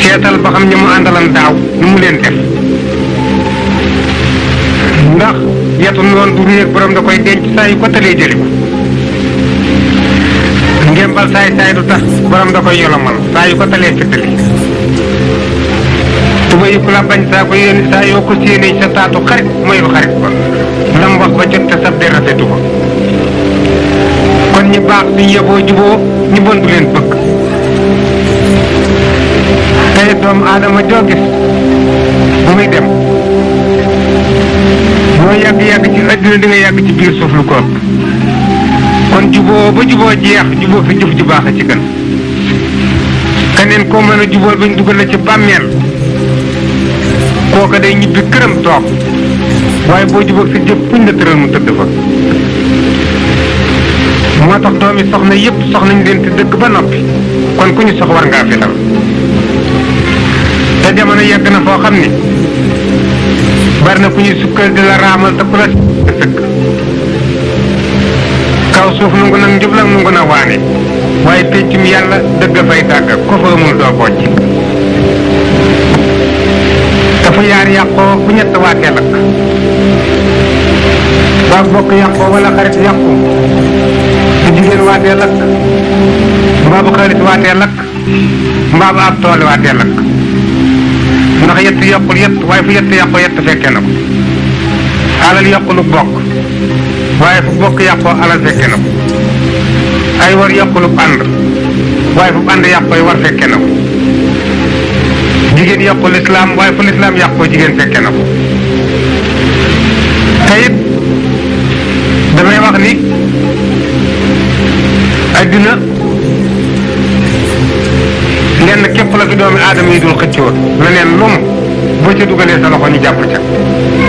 seetal ba xam ña mu àndalan daaw nu mu leen def ndax yetu noonu du réeg borom da koy denc saa yu ko talee jëli ko ngembal saay du tax borom da koy yolomal saa yu ko talee fittali tuba yëpp la bañ saa yoo ko séenee sa taatu xarit mooy lu xarit ba lam wax ba jot te sab de rafetu ko kon ñi baax suñ yeboo juboo ñi bon du leen bëgg tey doomu aadama joo gis bu muy dem moo yàgg-yàgg ci àddina di nga yàgg ci biir suuf lu ko ëpp kon juboo ba juboo jeex juboo fi jëf ju baax a ci gën keneen koo mën a jubool bañ dugal la ci bàmmeel kooka day ñibbi këram toog waaye boo jubóog sa jëf fuñ la tëral mu tëdd fa moo tax doomi soxna yëpp soxnañ leen te dëkk ba noppi kon ku ñu sox war ngaa fital te jamono yegg na foo xam ni bari na ku ñuy sukkal di la raamal te ku la sëkk kaw suuf nungu nag njublam nungu na waane waaye pencum yàlla dëgg fay dàgg ko fa amul doo bocc dafa yaar yàqoo bu ñett waatee lakk waa bokk yàqoo wala xarit yàqu su jigéen waatee lakk mbaa bu xarit waatee lakk mbaa bu ab tool waatee lakk ndax yett yokkul yett waaye fu yett yàqoo yett fekke na ko alal yokkulu bokk waaye fu bokk yàqoo alal fekke na ko ay war yokkulu ànd waaye fu ànd yàqoo war fekke na ko jigéen yàqu lislaam waaye fu lislaam yàqoo jigéen fekke na ko te it damay wax ni addina lenn képp la fi doomi aadama yi dul xëccoo leneen lum boo ca dugalee sa loxo ñu jàpp ca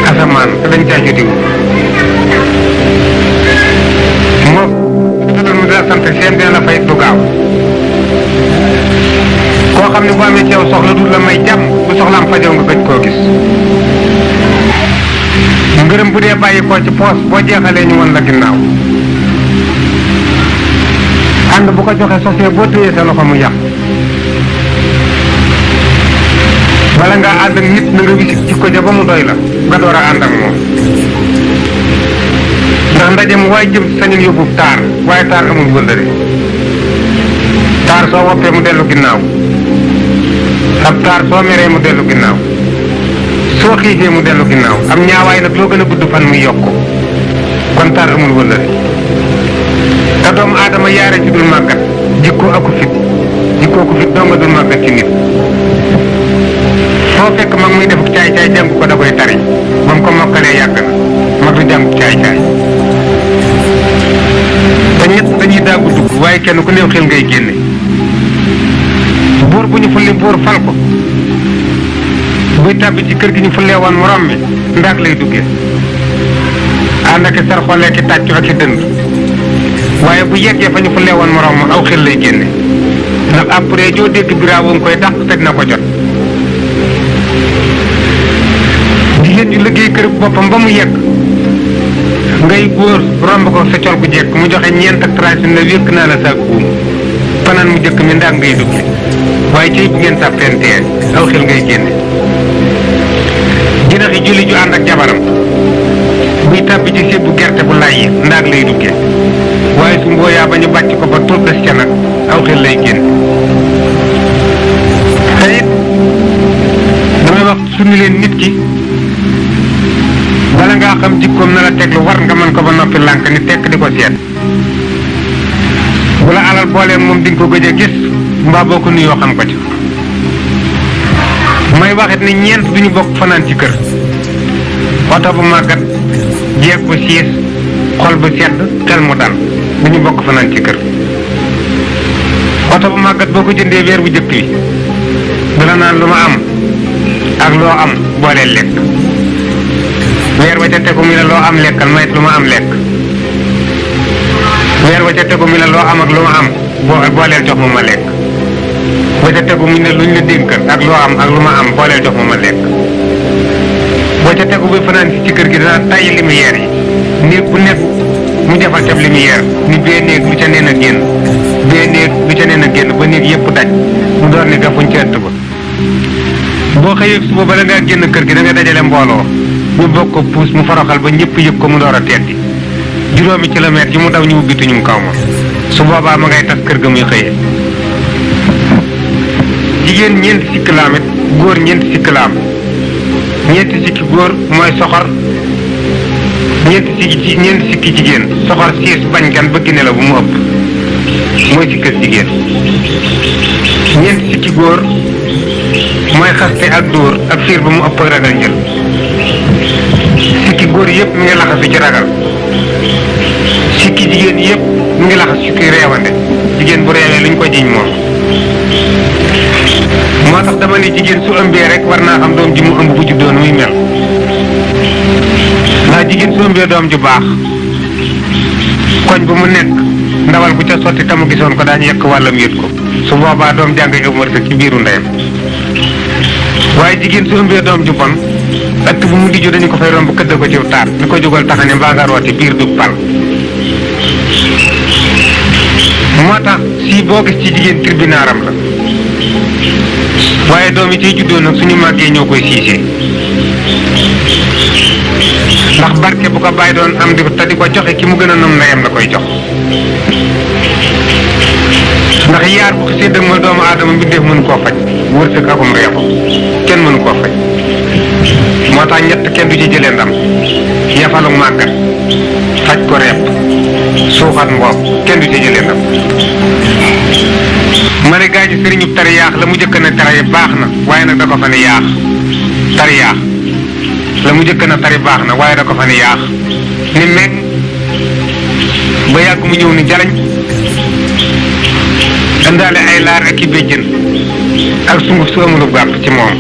asamaan te dañ caa jotiwu moo dal mu dina sant seen dina la fay du gaaw koo xam ne bu amee ci yow soxla du la may jàmm bu soxlaam fajoo nga gëj koo gis ngërëm bu dee bàyyi koo ci poos boo jeexalee ñu won la ginnaaw ànd bu ko joxe sosee boo téyee sa loxo mu yàq bala ngaa ànd ak nit na nga wisit jikko ja ba mu doy la nga door a ànd ak moom ndax ndaje mu waaye jëm sañul yóbbu taar waaye taar amul wëllëre taar soo woppee mu dellu ginnaaw ab taar soo meree mu dellu ginnaaw soo xiifee mu dellu ginnaaw am ñaawaay nag loo gën a gudd fan muy yokku kon taar amul wëllëre te doomu aadama yaare ci dul màggat jikkoo aku fit jikkoo ko fit doo nga dul màggat ci nit foo fekk mag muy defuk caay-caay jàngu ko da koy tari ba mu ko mokkalee yàgg na mag du jàngu caay-caay te ñett dañuy daagu dugg waaye kenn ku néew xel ngay génne buur bu ñu fulli buur fal ko buy tàbbi ci kër gi ñu fullee woon morom mi ndaak lay duggee ànd ak i sar xoolee ki tàccu ak i dënd waaye bu yeggee fa ñu fullee woon morom ma aw xel lay génne ndax après joo dégg biraawo nga koy dàq te dina ko jot jigéen ñu liggéey kër boppam ba mu yegg ngay góor romb ko sa col gu jekk mu joxe ñeent ak tracé na wékk naa la saak buum fanaan mu jëkk mi ndax ngay dugg waaye cay bu ngeen sàppentee aw xel ngay génne jinaxi julli ju ànd ak jabaram buy tàbbi ci sébbu gerte bu lay yi ndaag lay duggee waaye su mbooyaa ba ñu bàcc ko ba tur des ca nag aw xel lay génn te it damay wax suñu leen nit ki bala ngaa xam jikkoom na la teg lu war nga mën ko ba noppi lànk ni tekk di ko seet bu la alal boolee moom di nga ko gëj a gis mbaa boo ko nuyoo xam ko ci may waxit ni ñeent duñu bokk fanaan ci kër oto bu màggat jeeg bu siis xol bu sedd xel mu dal duñu bokk fanaan ci kër oto bu màggat boo ko jëndee weer bu jëkk wi dala naan lu ma am ak loo am boolee lekk weer wa ca tegu mi la loo am lekkal mayit lu ma am lekk weer wa ca tegu mi la loo am ak lu ma am booleel jox ma lekk ba ca tegu mi ne luñ la dénkal ak loo am ak lu ma am booleel jox ma lekk boo ca tegu ba fanaan ci kër gi dana tàyyi lumière yi néeg bu nekk mu defal ca lumière ni bee néeg lu ca neen a génn bee néeg lu ca neen a génn ba néeg yëpp daj mu door ni gafuñ ca ëtt ba boo xëyee suba bala ngaa génn kër gi da nga dajale mbooloo ñu bokk ko puus mu foroxal ba ñëpp yëg ko mu door a teddi juróomi kilomètre yi mu daw ñu ubbitu ñu kaw ma su boobaa ma ngay tas kër ga muy xëyee jigéen ñeenti sikki laam it góor ñeenti sikki laam ñeenti sikki góor mooy soxor ñeenti sikki jigéen soxor siis bañ gan bëgg ne la bu mu ëpp mooy si kër jigéen ñeenti sikki góor mooy xaste ak dóor ak fiir ba mu ëpp ak ragal njël sikki góor yëpp mi ngi laxasu ci ragal sikki jigéen yëpp mi ngi laxas sikki reewande jigéen bu reewee luñ ko jiñ moom moo tax dama ne jigéen su ëmbee rek war naa xam doom ji mu ëmb bu juddoo nu muy mel ndax jigéen su ëmbee doom ju baax koñ bu mu nekk ndawal bu ca sotti tamu gisoon ko daañu yekk wàllam yët ko su boobaa doom jàng ëmb wërsëg ci biiru ndeyam waaye jigéen su ëmbee doom ju bon ëtt bu mu dijju dañu ko fay romb këdd ko ciw taat ni ko jógal taxane mbaa nga rooti biir du pal moo tax si boo gis ci jigéen tribunaaram la waaye doom yi ciy juddoo nag suñu màggee ñoo koy siisee ndax barke bu ko bàyyi doon am di ko te di ko joxe ki mu gën a nom ndeyam la koy jox ndax yaar bu xisee dëgg ma doomu aadama mbindeef mënu koo faj wërsëg akum reexu kenn mënu koo faj moo tax ñett kenn du ci jëlee ndam yafalu màggat faj ko repp suuxat mboob kenn du ci jëlee ndam ma ne gaa ñi sëriñub tari yaax la mu jëkk na tari baax na waaye nag da ko fa ne yaax tari yaax la mu jëkk na tari baax na waaye da ko fa ne yaax ni meeg ba yàgg mu ñëw ni jarañ indaale ay laar ak i béjjën ak sunguf su amulu gàpp ci moom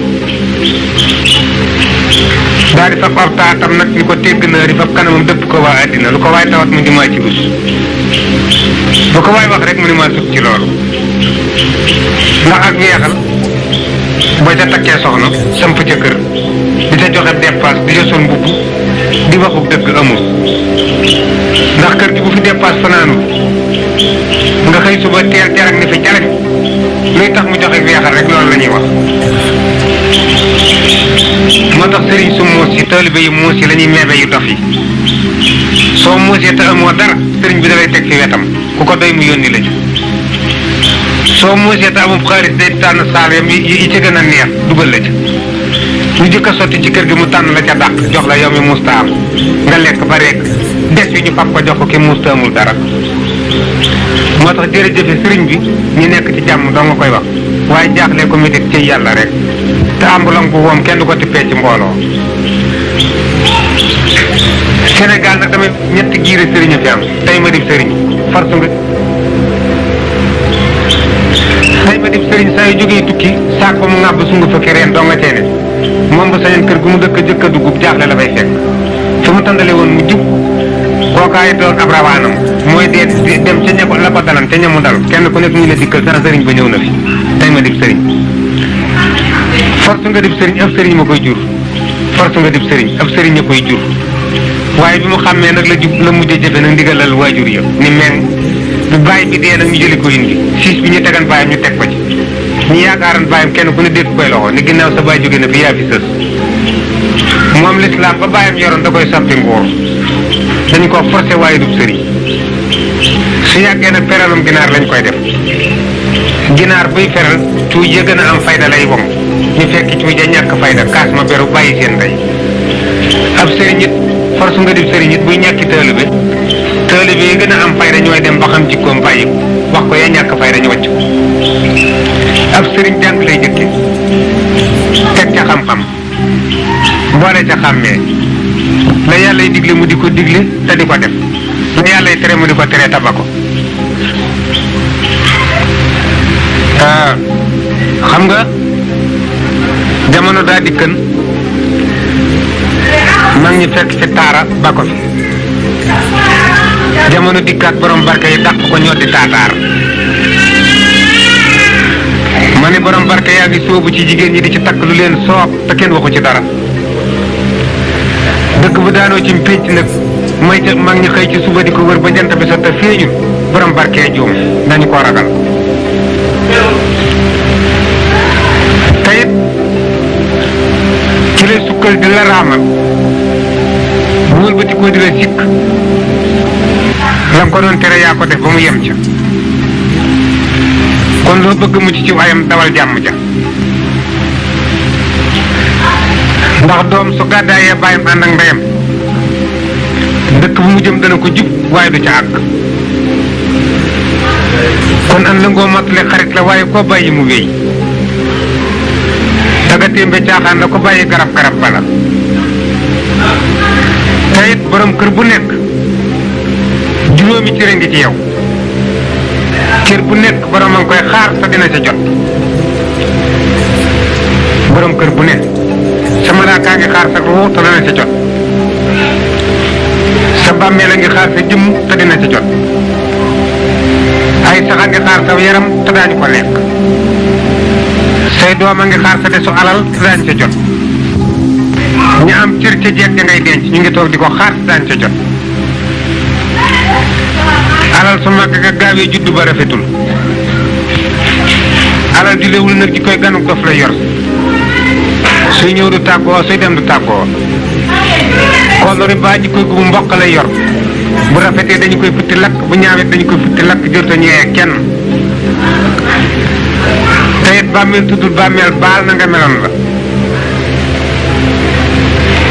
daal di fab ab taatam nag ni ko tegg naa di fab kanamam dëpp ko waa àddina lu ko waay tawat mu di maa ci rus bu ko waay wax rek mu ni maa sut ci loolu ndax ak weexal boo ca takkee soxna samp ca kër di ca joxe dépasse di ca sol mbubb di waxu dëgg amul ndax kër gi bu fi dépasse fanaanul nga xëy suba teel jarag ni fi jarag luy tax mu joxe weexal rek loolu la ñuy wax moo tax sëriñ su muus yi taalibe yu muus yi la ñuy meebe yu dof yi soo muusee te amoo dara sëriñ bi dalay teg fi wetam ku ko doy mu yónni la ci soo muusee te amul xaalis day tànn saaleem yi ci gën a neex dugal la ci lu jëkk a sotti ci kër gi mu tànn la ca dàq jox la yow mi musta am nga lekk ba rek des wi ñu fab ko jox ko ki musta amul dara moo tax jërëjëfe sëriñ bi ñu nekk ci jàmm doo nga koy wax waaye jaaxle ko métit ci yàlla rek te ambulan bu woom kenn du ko tippee ci mbooloo Sénégal nag tamit ñetti giiri sëriñ a fi am tey ma dib sëriñ farsu nga tey ma dib sëriñ saa yu jógee tukki saak ba mu ŋàbb sungu fukki reen doo nga cee ne moom ba sañoon kër gu mu dëkk jëkk a dugub jaaxle la fay fekk fi mu tàndale woon mu jub kookaay doon ab rawaanam mooy dee dem ca ña ko la ko dalan ca ñamu dal kenn ku nekk ñu la dikkal sa sëriñ ba ñëw na fi tey ma dib sëriñ force nga dib sëriñ ab sëriñ ma koy jur force nga dib sëriñ ab sëriñ a koy jur waaye bi mu xàmmee nag la jub la mujjee jëfe nag ndigalal waajur ya ni meng bi bàyyi bi dee nag ñu jëli ko indi siis bi ñu tegan bàyyam ñu teg ko ci ñu yaakaaran bàyyam kenn ku ne dégg koy loxo ni ginnaaw sa bàyyi jóge na fi yaa fi sës moom lislaam ba bàyyam yoroon da koy soppi nguur dañu ko forcé waaye du sëriñ su yàggee nag feralum ginaar lañ koy def ginaar buy feral cuuj ya gën a am fayda lay wom ñu fekk cuuj ja ñàkk fayda kaas ma beru bàyyi seen ndey ab sëriñ it force nga dib sëriñ it buy ñàkki taalibe yi gën a am fayda ñooy dem ba xam jikkoom bàyyi wax ko ya ñàkk fayda ñu wàcc ko ab sëriñ jàng lay jëkke teg ca xam-xam boole ca xàmmee la yàllay digle mu di ko digle te di ko def la yàllay tere mu di ko tere taba ko xam nga jamono daa dikkan mag ñi fekk fi taara ba ko fi jamono dikkaat borom barke yi dàq ko ñoo di taataar ma ne borom barke yaa ngi sóobu ci jigéen ñi di ci takk lu leen soob te kenn waxu ci dara dëkk bu daanoo ci pénc nag may ca mag ñi xëy ci suba di ko wër ba jant bi sa te feeñul borom barke juum dañu ko ragal tayit ci lay sukkal di la raamal bu wëlbati ko di la sikk la ko doon tere yaa ko def ba mu yem ca kon loo bëgg mucc ci ayam dawal jàmm ja ndax doom su gàddaayee bàyyam ànd ak ndeyam dëkk bu mu jëm dana ko jub waaye du ca àgg kon an la ngoo mottale xarit la waaye koo bàyyi mu wéy tagatémbe caaxaan la ko bàyyi garab bala te it borom kër bu nekk juróomi cëre ngi ci yow cër bu nekk borom a ngi koy xaar te dina ca jot borom kër bu nekk sa malaakaa ngi xaar sa ruu te dina ca jot sa bàmmeel a ngi xaar sa jëmm te dina ca jot ay saxa ngi xaar sa yaram te daañu ko lekk say doom a ngi xaar sa desu alal te daañu ca jot ñi am cër ca jeeg ja ngay denc ñu ngi toog di ko xaar te daañu ca jot alal su mag nga gaawee juddu ba rafetul alal di léewul nag ji koy ganuk dof lay yor suy ñëw du tàggoo suy dem du tàggoo kolori ba ji koy gubu mboq lay yor bu rafetee dañu koy futti lakk bu ñaawet dañu koy futti lakk jërta ñëwee kenn te it bàmmeel tuddul bàmmeel baal na nga meloon la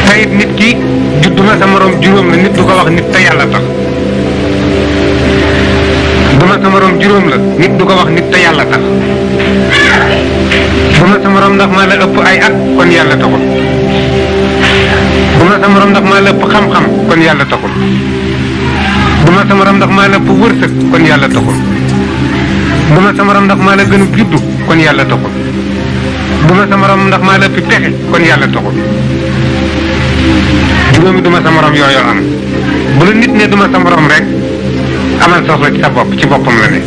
te it nit ki judduma sa morom juróom la nit du ko wax nit te yàlla tax duma sa morom juróom la nit du ko wax nit te yàlla tax duma sa morom ndax maa la ëpp ay at kon yàlla taxul duma sa morom ndax maa la ëpp xam-xam kon yàlla taxul duma sa morom ndax maa la ëpp wërsëg kon yàlla taxul duma sa morom ndax maa la gën a juddu kon yàlla taxul duma sa morom ndax maa la ëpp pexe kon yàlla taxul juróomi duma sa morom yooyu am bu la nit ne duma sa morom rek amal soxla ci sa bopp ci boppam la ne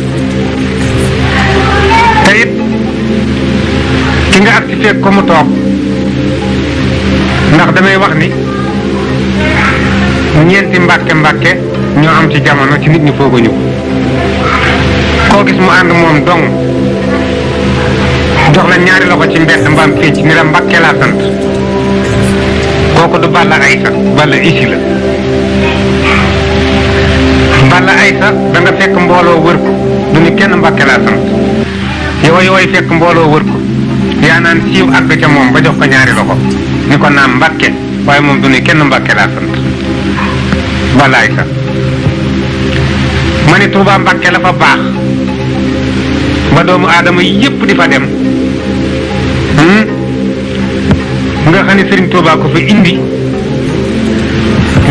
te it ki nga ak ci fekk ko mu toog ndax damay wax ni ñeenti mbàkke ñoo am ci jamono ci nit ñi fooguñu koo gis mu ànd moom dong jox la ñaari loxo ci mbedd mbaam fénc ni la mbàkke laa sant kooku du Balla Aysa Balla isi la Balla Aysa da nga fekk mbooloo wër ko du ni kenn mbàkke laa sant yooyu fekk mbooloo wër ko yaa naan siiw àgg ca moom ba jox ko ñaari loxo ni ko naam mbàkke waaye moom du ni kenn mbàkke laa sant Balla Aysa ma ni Tuuba mbàkke la fa baax ba doomu aadama yépp di fa dem nga xam ne Sëriñ Tuuba ko fa indi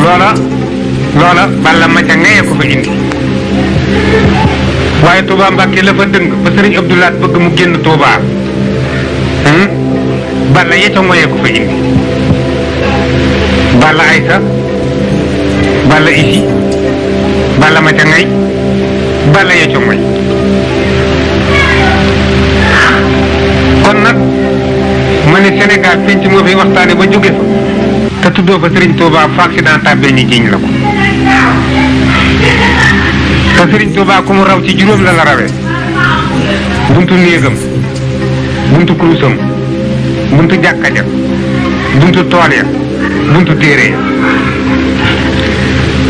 loola Balla ma ca ngayee ko fa indi waaye Tuuba mbàkke la fa dëng ba Sëriñ Abdoulaat bëgg mu génn Tuuba Balla ya ca ngoyee ko fa indi Balla Aysa Balla isi Balla ma ca ngay Balla ya ca ngoy kon nag ma ne Sénégal penc moo fi waxtaane ba jóge fa te tuddoo fa Serigne Touba fa accident tàbbee ñu jiñ la ko te Serigne Touba ku mu raw ci juróom la rawee buntu néegam buntu kurusam buntu jàkka ja buntu tool ya buntu téere ya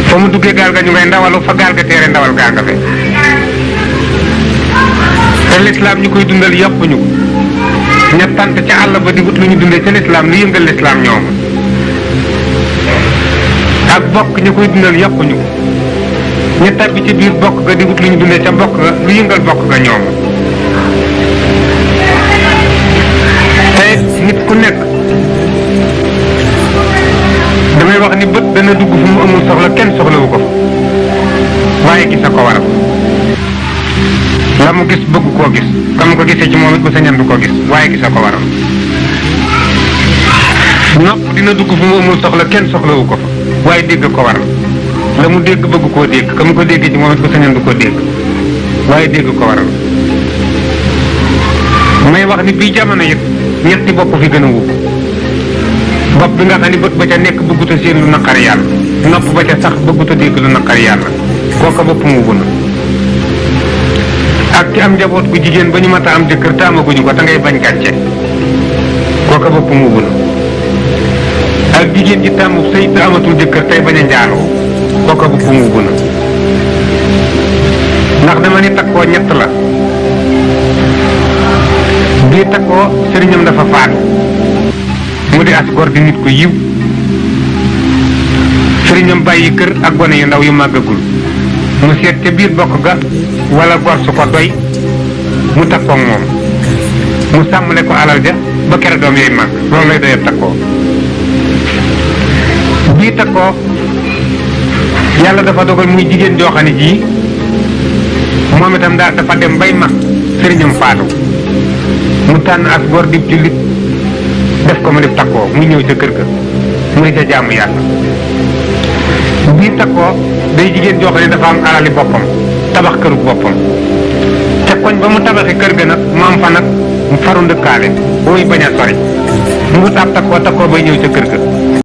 fa mu duggee gaal ga ñu ngay ndawalu fa gaal ga téere ndawal gaa nga fe te lislaam ñu koy dundal yokkuñu ko ña tant ca àll ba di wut lu ñu dundee ca lislaam lu yëngal lislaam ñoom ak bokk ñu koy dundal yokkuñu ko ña tabbi ci biir bokk ga di wut lu ñu dundee ca bokk ga lu yëngal bokk ga ñoom te nit ku nekk damay wax ni bët dana dugg fu mu amul soxla kenn soxlawu ko fa waaye gis a ko waral la mu gis bëgg koo gis kam ko gisee ci moom it ba sa ñan du ko gis waaye gis a ko waral nopp dina dugg fu mu amul soxla kenn soxlawu ko fa waaye dégg ko waral la mu dégg bëgg koo dégg ka mu ko dégg ci moom it ko sañoon du ko dégg waaye dégg ko waral may wax ni bii jamono it ñetti bopp fi gën a wub bopp bi nga xam ni bët ba ca nekk bëggut a seen lu naqari yàlla nopp ba ca sax bëggut a dégg lu naqari yàlla kooka bopp mu wub na ak ki am njaboot gu jigéen ba ñu mat a am jëkkër te amaguñu ko te ngay bañ gàcce kooka bopp mu wub na ak jigéen ji tàmm sëy te amatul jëkkër tey bañ a njaaloo kooka bopp mu wub na ndax dama ni takkoo ñett la bii takkoo sëriñam dafa faatu mu di as gor di nit ko yiw sëriñam bàyyi kër ak gone yu ndaw yu màggagul mu seet ca biir bokk ga wala gor su ko doy mu takkoog moom mu sàmmale ko alal ja ba kere doom yooyu màgg loolu lay doyee takkoo bii takkoo yàlla dafa dogal muy jigéen joo xam ne jii moom itam daal dafa dem bay mag sëriñam faatu mu tànn as góor di jullit def ko mu def takkoo mu ñëw ca kër ga mu di ca jaamu yàlla bii takkoo day jigéen joo xam ne dafa am alali boppam tabax këru boppam te koñ ba mu tabaxi kër ga nag mu am fa nag mu faru ndëkkaale ba muy bañ a sori mu wut ab takkoo bay ñëw ca kër ga